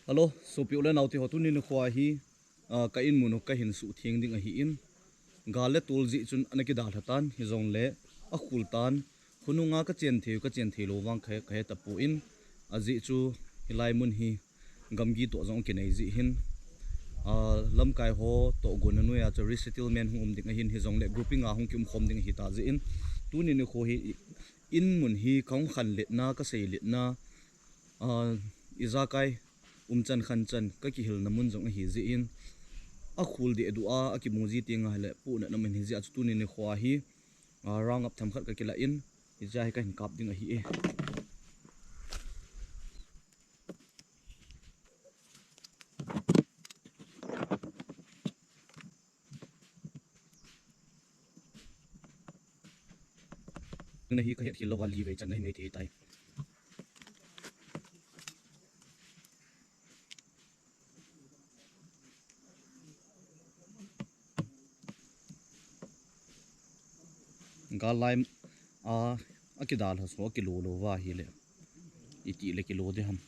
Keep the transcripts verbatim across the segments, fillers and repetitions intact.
Hello, sopi u le nao te ho, tuni nikho hi, ah, ka in mun u ka hin suhtheng ding ahin. Gal le tol jeh chun ana kidalha tan, hijongle akhul tan. Khonunga ka chen thei u, ka chen thei lou vang ka, ka he tapon, ajeh chu hilai mun hi gamgi toh jong kinei jeh hin, ah, lamkai ho toh gonna noiya chu resettlement hung um ding ahin, hijongle grouping a hung kium khom ding ahi ta jeh in, tuni nikho hi in mun hi ka hung khanlet na, ka seilet na, ah, ijakai umchan khanchan ka kihilna mun jong ahi jeh in, akhul deh duh a, akimu ji teng ahile, pohnatna mun hi jeh a chu tuni nikho a hi, ah, round up themkhat ka kilah in, hiche hi ka hin kap ding ahi e. Nahi ka het khel lou va li vei chan nahi nei thei tai. Gal lai a, akidalha so, akilo lou va ahile, iti le kilo ding ham.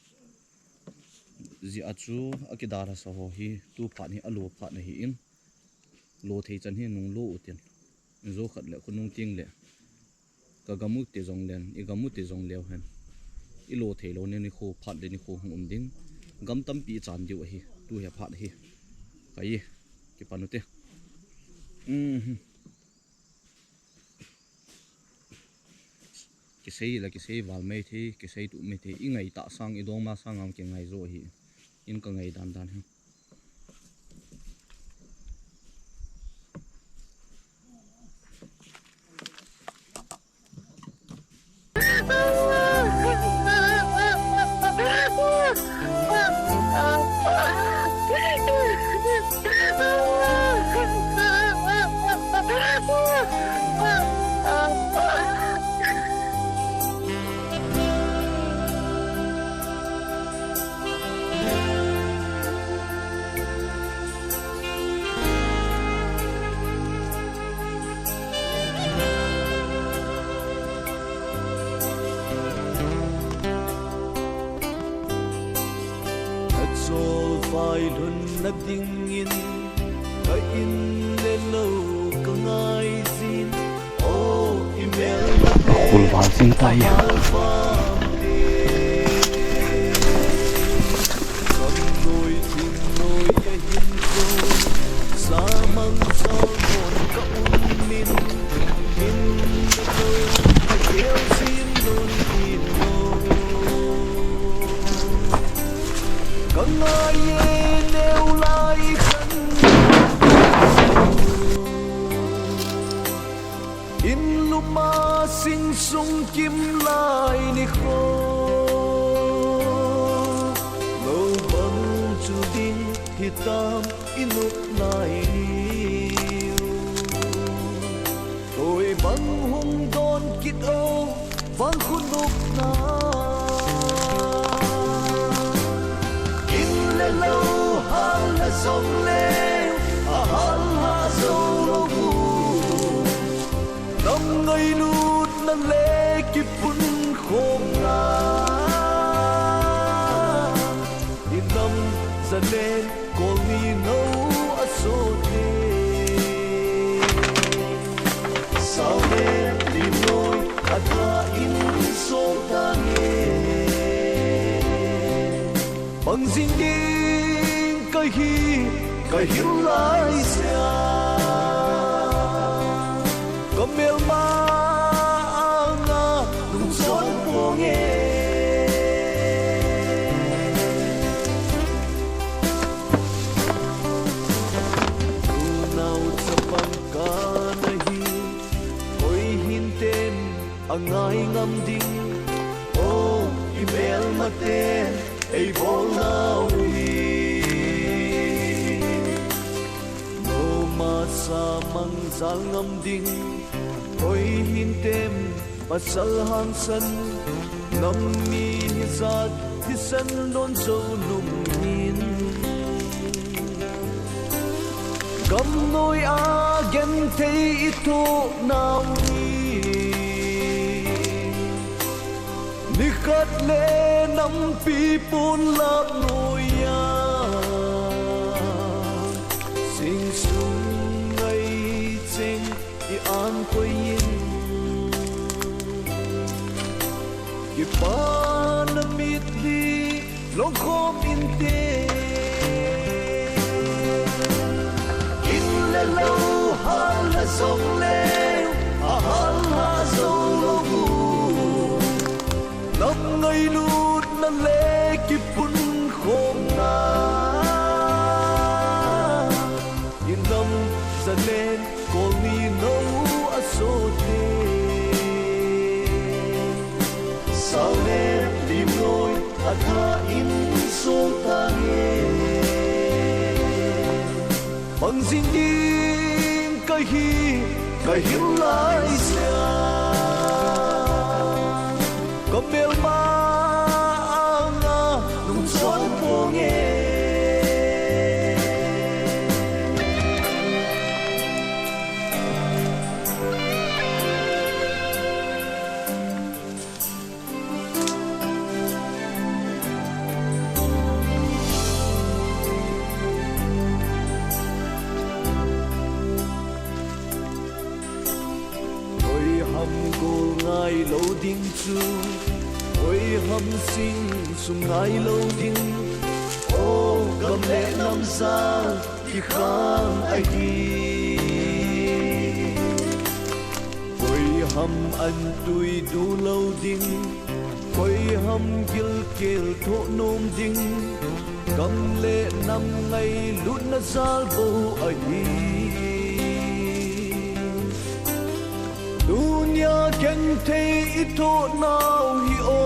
Jeh a chu akidalha so ho hi, tu phat hi alo phat ahin, lo thei chan hi nung lo u tin. Jou khat le khonung teng le, ka gam u te jong len, i gam u te jong leu hen, ilo thei lou nikho, phat le nikho hung um ding. Gam tampi i chan diu ahi, tu hi phat ahi. Kai, kipan u te. Um. Kisei la kisei val mai thei, kisei tuh mai thei, i ngai tah sang, i dong ma sang a kingai jo ahi. In ka ngai dan dan hi. Ka cholvai lhunna dingin, ka in le lou ka ngai jin, o i melmate. Khul val jing tai. Ka val vang te. Gam noi thim noi a hin ko, samang sal mon ka um in, in le lou ka gel jin lou in lou. Ka ngai e neo lai chan. In lum a sing sung kim lai nikho. Lou bang chu ding hitam i nop lai niu. Koi bang hung don kit o. Vang khunupna. In le lou hal a jong le, a hal a jong lou u. Nam ngailutna le kipunkhomna. I nam jalen kol ni nou a sot e. Sao le lim noi a ta in sol ta nge. Bang jing ding ka hi, ka hil lai sia. Ka melma anga lungchon ponge. Unau chapang ka nahi, koi hin tem a ngai ngam ding. O, i melmaten ei bol nau hi. Noma samang jal ngam ding, koi hin tem pasal hangsan, nam mi hijat thisan don jou nung hin. Gam noi a genthei i thoh nau hi. Nikhat le nampi pon lap noi a khom inte. In le lou hal le jong le, a hal ha jou lou u. Nam ngailutna le kipunkhomna, in nam zalen kol ni nou a sote. Sao le lim noi a tha in sol ta nge. Mang jing ding ka hi, ka hil lai sia. Ka melma anga nung chon po nge. Koi ham gol ngai lou ding chu, koi ham sing sung ngai lou ding. O gam le nam jal kikhang ahi. Koi ham an tui du lou ding, koi ham gilkel thoh nom ding, gam le nam ngailutna jal bou ahi. Tunia genthei i thoh nau hi o.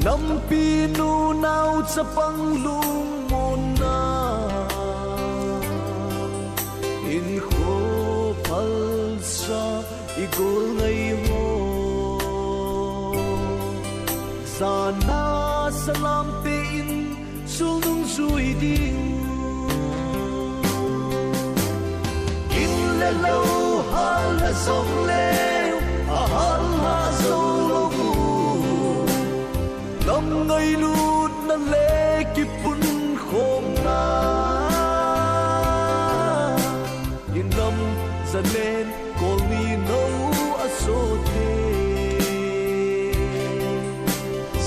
Nampi nunau chapang lungmonna, in kho phalsa i gol ngai ho. Jana salam te in sul nung jui ding. In le lou hal le jong le, a hal ha jou lou u. Nam ngailutna le kipunkhomna, in nam zalen kol ni nou a sote.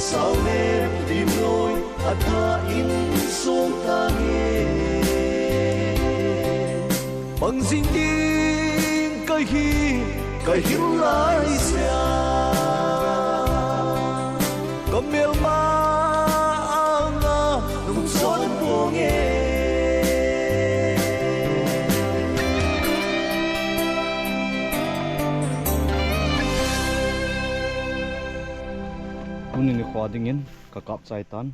Sao le lim noi a tha in sol ta nge. Mang jing ding ka hi, ka hil lai sia. Ka melma anga nung chon po nge. Tuni nikho dingin ka kap chai tan.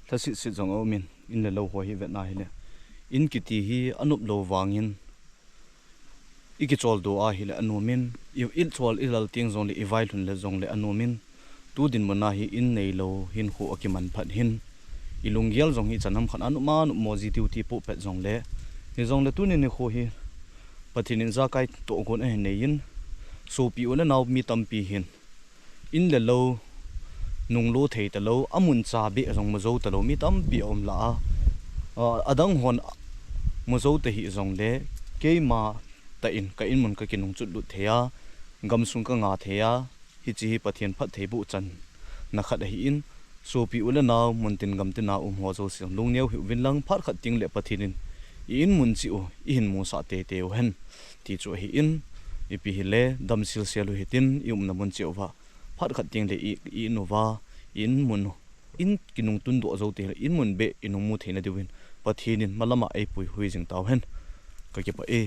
Thasit sit jong a um in, in le lou ho hi vetna hile, in kiti hi a nop lou vangin, i kichol doh a hile a nom in, i, i chol i lal teng jong le, i vailhun le jong le a nom in, tu dinmun a hi in nei lou hinkho a kiman phat hin, i lunggel jong hi chan ham khat a nop ma nop mo ji tiu ti poh pet jong le, hi jong le tuni nikho hi Pathen in jakai tohgon ahin nei in, sopi u le nao mi tampi hin, in le lou nung lo thei ta lou, a mun cha beh jong mu jou ta lou mi tampi a um la a, a, adang hon mu jou ta hi jong le, keima tah in ka in mun ka kinung chut lut thei a, gamsung ka nga thei a, hiche hi Pathen phattheiboh channa khat ahi in, sopi u le nao, mun tin gam tin a um ho jouse lungneo hih uvin lang, phat khat teng le Pathen in i in mun cheh u i hin musah teitei u hen, ti chu ahi in, ipi hile damsel sel u hitin, i umna mun cheh uva phat khat teng le i, i in uva, i in mun u, in kinung tundoh jou teng le in mun beh i nung mu theina diuvin Pathen in malam a eipui hui jing tau hen. Ka kipah e.